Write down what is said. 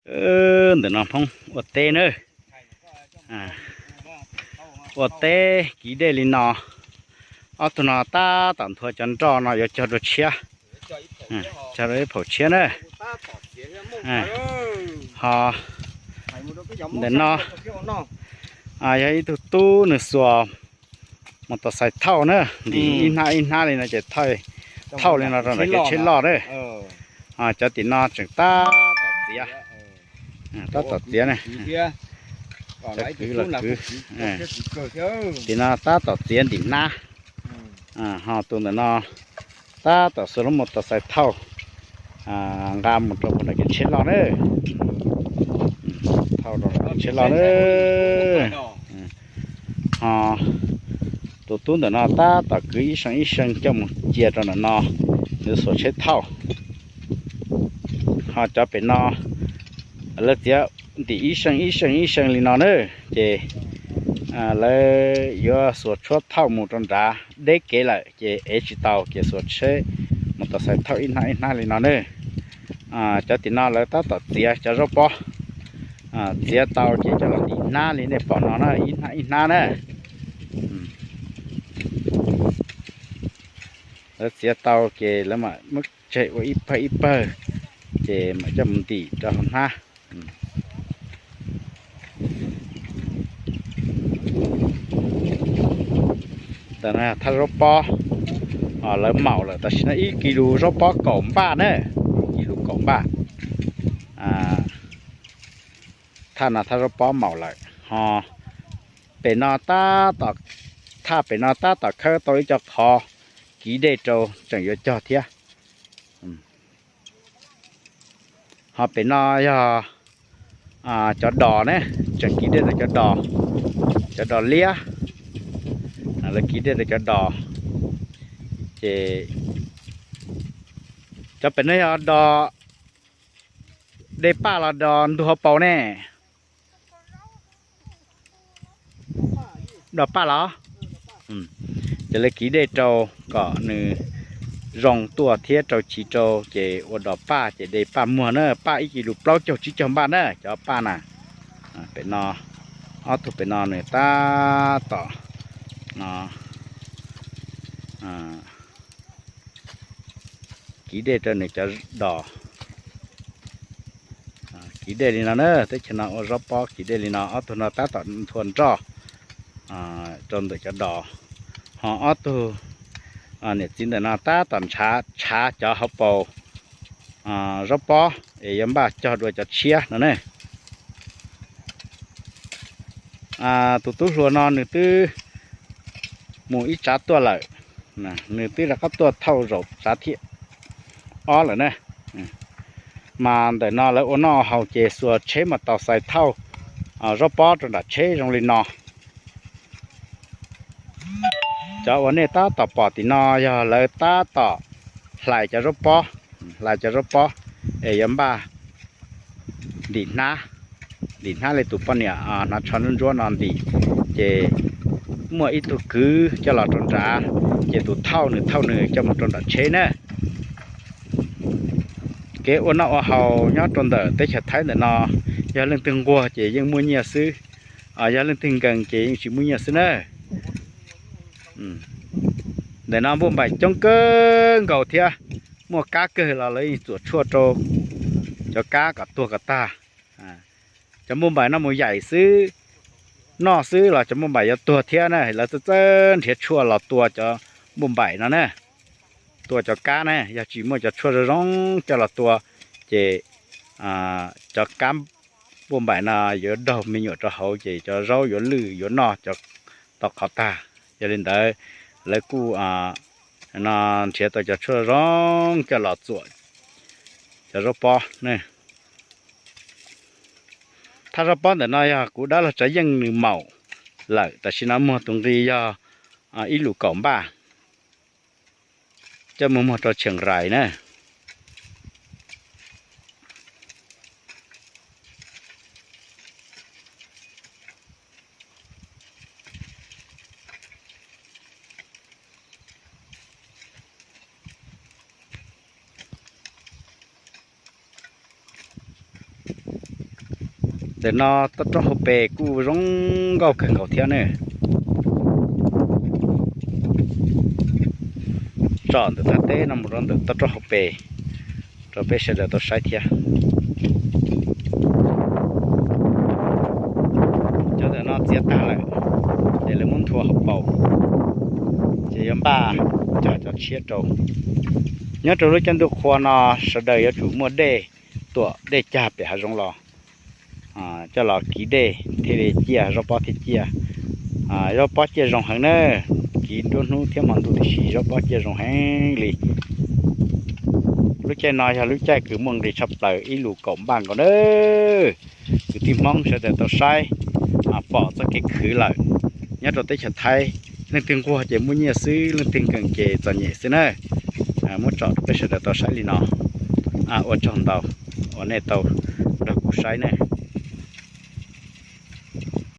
Ntawm no phooj ua teb na. Ua teb kiv dej li no, ob tug no tab tom nthua cov nroj no yuav cog dua tshiab, cog dua ib phaum tshiab na. Ho ntawm no yog ib tug tub nws xuas mus tos xais thauj na, ntim ib hnab ib hnab li no ces thauj li no rau nram kev tsheb loj na. Cov tim no tseem tab tom txiav, tab tom txiav na. Cov kwv los kwv, tim no tab tom txiav ntim hnab. Ho tus ntawm no tab tom xuas lub mus tos xais thauj nqa mus rau puag nram kev tsheb loj na. Thauj rau nram kev tsheb loj na. Ho tus tub ntawm no tab tom kwv ib seem ib seem coj mus cia rau ntawm no, yuav xuas tsheb thauj. Ho cov pem no lawv txiav ntim ib seem ib seem ib seem li no na, ces lawv yuav xuas tshuab thauj mus rau nrad deb kev lawm ces ev tsis tau ces xuas tsheb mus tos xais thauj ib hnab ib hnab li no na. Cov tim no lawv tab tom txiav cov zaub pob, txiav tau ces coj los ntim hnab li nej pom no na, ib hnab ib hnab na. Lawv txiav tau ces lawv mam muab tseg ua ib pawg ib pawg, ces mam coj mus ntim rau hauv hnab. Ntawm no thaj zaub pob, lawv maum lawm, tam sim no ib kis lus zaub pob kaum npaj na, ib kis lus kaum npaj. Thaj no thaj zaub pob maum lawm, ho pem no tab tom, thaj pem no tab tom khawb tau ib co qhov kiv dej rau tseem yuav cog thiab. Ho pem no yog cov dos ne, tseem kiv dej rau cov dos, cov dos liab, lawv kiv dej rau cov dos. Ces cov pem no yog dos dej paj los dos ntug hauv paus ne? Dos paj los? Ces lawv kiv dej rau kom nws zoo tuaj thiab rau chiv rau ces ua dos paj ces dej paj muag na, paj ib kis lus plaub caug tsib caug npaj na cov paj na. Pem no, ob tug pem no nws tab tom no kiv dej rau nws cov dos. Kiv dej li no na, teb chaws no ua zaub pob kiv dej li no, ob tug no tab tom nthua nroj rau ntawm cov dos. Ho ob tug niam txiv ntawm no tab tom ntshav tshav cov hauv paus zaub pob es yuav npaj cog dua cov tshiab no ne. Tus tub hluas no nws twb mus ib tsav tuaj lawm, nws twb rov qab tuaj thauj zaum tsav thib ob lawm na. Mas ntawm no lawv ua noj haus ces xuas tsheb mus tau xais thauj zaub pob rau nram tsheb zoo li no. Cov uas nej tab tom pom tim no yog lawv tab tom hlais cov zaub pob, hlais cov zaub pob es yuav npaj ntim hnab, ntim hnab li tus poj niam hnav tsho ntsuab ntsuab no ntim, ces muaj ib tug kwv coj los rau nrad, ces tus thauj nws thauj nws coj mus rau nram tsheb na. Kev ua noj ua haus nyob rau ntawm teb chaws Thaib ntawm no, yog leej twg nquag ces yeej muaj nyiaj xwb, yog leej twg nkees ces yeej tsis muaj nyiaj xwb na. Ntawm no npauj npaim coob kawg nkaus thiab, muaj kab kawg los lawv yeej txuam tshuaj rau cov kab kom tuag kom tag. Cov npauj npaim no mus yaim xwb, noj xwb los cov npauj npaim yuav tuag thiab na, lawv txawj txawj nrhiav tshuaj los tua cov npauj npaim no na, tua cov kab na, yog tsis muaj cov tshuaj zoo zoo coj los tua ces cov kab npauj npaim no yuav daug me nyuam rau hauv ces cov zaub yuav lwj yuav noj cov tau qhov tag. Yog li ntawd lawv kuj no nrhiav tau cov tshuaj zoo coj los txuam cov zaub pob ne. Thaj zaub pob ntawm no yog kuv dab laug Tsav Yeej nws maum lawm, tam sim no muag tus nqi yog ib lus kaum npaj, coj mus muag rau Tsheej Rais na. Ntawm no toj roob hauv pes kuj zoo nkauj kawg nkaus thiab ne. Tsom ntawm thaj teb no mus rau ntawm toj roob hauv pes rau peb sawv daws tau saib thiab. Cov ntawm no txiav tag lawm, ces lawv muab nthua hauv paus, ces yuav npaj cog cov tshiab rau. Nyob rau lub caij ntuj qhua no, sawv daws yuav tsum muaj dej tuam dej cag pem hav zoov los coj los kiv dej thiaj li ciaj, zaub pob thiaj ciaj. Zaub pob ciaj zoo heev na, kiv nruab hnub thiab hmo ntuj tib si zaub pob ciaj zoo heev li. Lub caij no yog lub caij kws muaj nqis tshaj plaws ib lus kaum npaj nkaus na. Kwv tij Hmoob sawv daws tau saib pom txoj kev khwv lawm. Nyob rau teb chaws Thaib, leej twg nquag ces muaj nyiaj xwb, leej twg nkees ces txom nyem xwb na. Muab tsom rau peb sawv daws tau saib li no. Ua tsaug ntau uas nej tau nrog kuv saib ne.